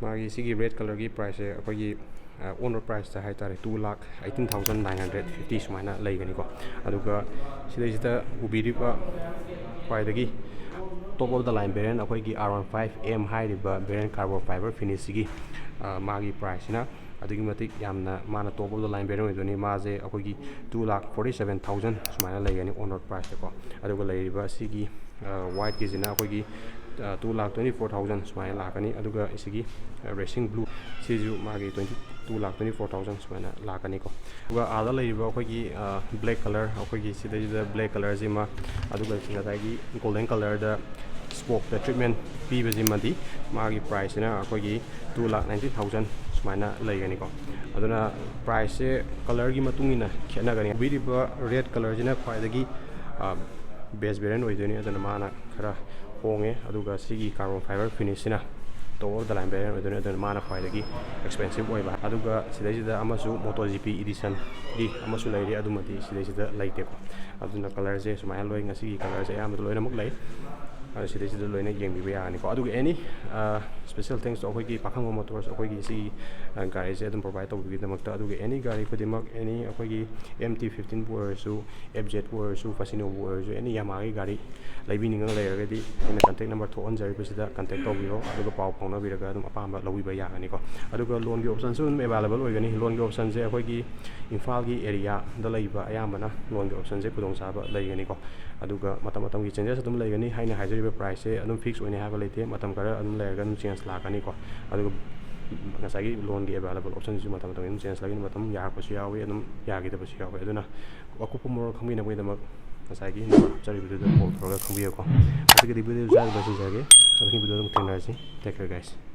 ꯃꯥꯒꯤ ꯁꯤꯒꯤ ꯔꯦꯗ ꯀꯂꯔꯒꯤ ꯄ꯭ꯔꯥꯏꯁꯁꯦ ꯑꯩꯈꯣꯏꯒꯤ ꯑꯣꯟ ꯔꯣꯗ ꯄ꯭ꯔꯥꯏꯁꯇ ꯍꯥꯏꯇꯥꯔꯦ, two lakh eighteen thousand nine hundred fifty ꯁꯨꯃꯥꯏꯅ ꯂꯩꯒꯅꯤꯀꯣ꯫ ꯑꯗꯨꯒ ꯁꯤꯗꯩꯁꯤꯗ ꯎꯕꯤꯔꯤꯕ ꯈ꯭ꯋꯥꯏꯗꯒꯤ top of the line variant ꯑꯩꯈꯣꯏꯒꯤ R one five M ꯍꯥꯏꯔꯤꯕ variant carbon fiber finish ꯁꯤꯒꯤ, ꯑ, ꯃꯥꯒꯤ ꯄ꯭ꯔꯥꯏꯁꯁꯤꯅ ꯑꯗꯨꯛꯀꯤ ꯃꯇꯤꯛ ꯌꯥꯝꯅ ꯃꯥꯅ top of the line variant ꯑꯣꯏꯗꯣꯏꯅꯤ꯫ ꯃꯥꯁꯦ ꯑꯩꯈꯣꯏꯒꯤ two lakh forty seven thousand ꯁꯨꯃꯥꯏꯅ ꯂꯩꯒꯅꯤ ꯑꯣꯟ ꯔꯣꯗ ꯄ꯭ꯔꯥꯏꯁꯇꯀꯣ꯫ ꯑꯗꯨꯒ ꯂꯩꯔꯤꯕ ꯑꯁꯤꯒꯤ ꯋꯥꯏꯠꯀꯤꯁꯤꯅ ꯑꯩꯈꯣꯏꯒꯤ, ꯑ, two lakh twenty four thousand ꯁꯨꯃꯥꯏꯅ ꯂꯥꯛꯀꯅꯤ꯫ ꯑꯗꯨꯒ ꯁꯤꯒꯤ, ꯑ, racing blue ꯁꯤꯁꯨ ꯃꯥꯒꯤ twenty, two lakh twenty four thousand ꯁꯨꯃꯥꯏꯅ ꯂꯥꯛꯀꯅꯤꯀꯣ꯫ ꯑꯗꯨꯒ ꯑꯥꯗ ꯂꯩꯔꯤꯕ ꯑꯩꯈꯣꯏꯒꯤ, ꯑ, black colour, ꯑꯩꯈꯣꯏꯒꯤ ꯁꯤꯗꯩꯁꯤꯗ black colour ꯁꯤꯃ, ꯑꯗꯨꯒ ꯉꯁꯥꯏꯒꯤ golden colour ꯗ spoke ꯇ treatment ꯄꯤꯕꯁꯤꯃꯗꯤ ꯃꯥꯒꯤ ꯄ꯭ꯔꯥꯏꯁꯁꯤꯅ ꯑꯩꯈꯣꯏꯒꯤ two lakh ninety thousand ꯁꯨꯃꯥꯏꯅ ꯂꯩꯒꯅꯤꯀꯣ꯫ ꯑꯗꯨꯅ priceꯁꯦ colorꯒꯤ ꯃꯇꯨꯡ ꯏꯟꯅ ꯈꯦꯠꯅꯒꯅꯤ꯫ ꯎꯕꯤꯔꯤꯕ red colorꯁꯤꯅ ꯈ꯭ꯋꯥꯏꯗꯒꯤ base variant ꯑꯣꯏꯗꯣꯏꯅꯤ꯫ ꯑꯗꯨꯅ ꯃꯥꯅ ꯈꯔ ꯍꯣꯡꯉꯦ꯫ ꯑꯗꯨꯒ ꯁꯤꯒꯤ carbon fiber finishꯁꯤꯅ top of the line variant ꯑꯣꯏꯗꯣꯏꯅꯤ꯫ ꯑꯗꯨꯅ ꯃꯥꯅ ꯈ꯭ꯋꯥꯏꯗꯒꯤ expensive ꯑꯣꯏꯕ꯫ ꯑꯗꯨꯒ ꯁꯤꯗꯩꯁꯤꯗ ꯑꯃꯁꯨ MotoGP editionꯒꯤ ꯑꯃꯁꯨ ꯂꯩꯔꯤ꯫ ꯑꯗꯨꯃꯗꯤ ꯁꯤꯗꯩꯁꯤꯗ ꯂꯩꯇꯦꯀꯣ꯫ ꯑꯗꯨꯅ colorꯁꯦ ꯁꯨꯃꯥꯏꯅ ꯂꯣꯏ, ꯉꯁꯤꯒꯤ colorꯁꯦ ꯑꯌꯥꯝꯕꯗ ꯂꯣꯏꯅꯃꯛ ꯂꯩ꯫ ꯑꯗꯨ ꯁꯤꯗꯩꯁꯤꯗ ꯂꯣꯏꯅ ꯌꯦꯡꯕꯤꯕ ꯌꯥꯒꯅꯤꯀꯣ꯫ ꯑꯗꯨꯒ any special thanks to ꯑꯩꯈꯣꯏꯒꯤ ꯄꯥꯈꯪꯕ Motors, ꯑꯩꯈꯣꯏꯒꯤ ꯁꯤꯒꯤ ꯒꯥꯔꯤꯁꯦ ꯑꯗꯨꯝ provide ꯇꯧꯕꯤꯕꯒꯤꯗꯃꯛꯇ꯫ ꯑꯗꯨꯒ any ꯒꯥꯔꯤ ꯈꯨꯗꯤꯡꯃꯛ, any ꯑꯩꯈꯣꯏꯒꯤ MT fifteen ꯕꯨ ꯑꯣꯏꯔꯁꯨ, FZꯕꯨ ꯑꯣꯏꯔꯁꯨ, Facinoꯕꯨ ꯑꯣꯏꯔꯁꯨ, any Yamahaꯒꯤ ꯒꯥꯔꯤ ꯂꯩꯕꯤꯅꯤꯡꯉꯒ ꯂꯩꯔꯒꯗꯤ ꯑꯩꯅ contact number ꯊꯣꯛꯍꯟꯖꯔꯤꯕꯁꯤꯗ contact ꯇꯧꯕꯤꯔꯣ꯫ ꯑꯗꯨꯒ ꯄꯥꯎ ꯐꯥꯎꯅꯕꯤꯔꯒ ꯑꯗꯨꯝ ꯑꯄꯥꯝꯕ ꯂꯧꯕꯤꯕ ꯌꯥꯒꯅꯤꯀꯣ꯫ ꯑꯗꯨꯒ loanꯒꯤ optionꯁꯨ ꯑꯗꯨꯝ available ꯑꯣꯏꯒꯅꯤ꯫ Loanꯒꯤ optionꯁꯦ ꯑꯩꯈꯣꯏꯒꯤ ꯏꯝꯐꯥꯜꯒꯤ areaꯗ ꯂꯩꯕ ꯑꯌꯥꯝꯕꯅ loanꯒꯤ optionꯁꯦ ꯈꯨꯗꯣꯡꯆꯥꯕ ꯂꯩꯒꯅꯤꯀꯣ꯫ ꯑꯗꯨꯒ ꯃꯇꯝ ꯃꯇꯝꯒꯤ changes ꯑꯗꯨꯝ ꯂꯩꯒꯅꯤ꯫ ꯑꯩꯅ ꯍꯥꯏꯖꯔꯤꯕ priceꯁꯦ ꯑꯗꯨꯝ fix ꯑꯣꯏꯅꯤ ꯍꯥꯏꯕ ꯂꯩꯇꯦ꯫ ꯃꯇꯝ ꯈꯔ ꯑꯗꯨꯝ ꯂꯩꯔꯒ ꯑꯗꯨꯝ change ꯂꯥꯛꯀꯅꯤꯀꯣ꯫ ꯑꯗꯨꯒ ꯉꯁꯥꯏꯒꯤ loanꯒꯤ available optionꯁꯤꯁꯨ ꯃꯇꯝ ꯃꯇꯝꯒꯤ ꯑꯗꯨꯝ change ꯂꯥꯛꯀꯅꯤ꯫ ꯃꯇꯝ ꯌꯥꯔꯛꯄꯁꯨ ꯌꯥꯎꯋꯤ, ꯑꯗꯨꯝ ꯌꯥꯗꯕꯁꯨ ꯌꯥꯎꯋꯤ꯫ ꯑꯗꯨꯅ ꯑꯀꯨꯞꯄ ꯃꯔꯣꯜ ꯈꯪꯕꯤꯅꯕꯒꯤꯗꯃꯛ ꯉꯁꯥꯏꯒꯤ number ꯍꯥꯞꯆꯔꯤꯕꯗꯨꯗ call ꯇꯧꯔꯒ ꯈꯪꯕꯤꯌꯨꯀꯣ꯫ ꯑꯗꯨꯒꯗꯤ videoꯁꯦ ꯁ꯭ꯋꯥꯏꯗ ꯂꯣꯏꯁꯤꯟꯖꯔꯒꯦ꯫ ꯃꯊꯪꯒꯤ videoꯗ ꯑꯃꯨꯛ ꯊꯦꯡꯅꯔꯁꯤ꯫ Take care, guys꯫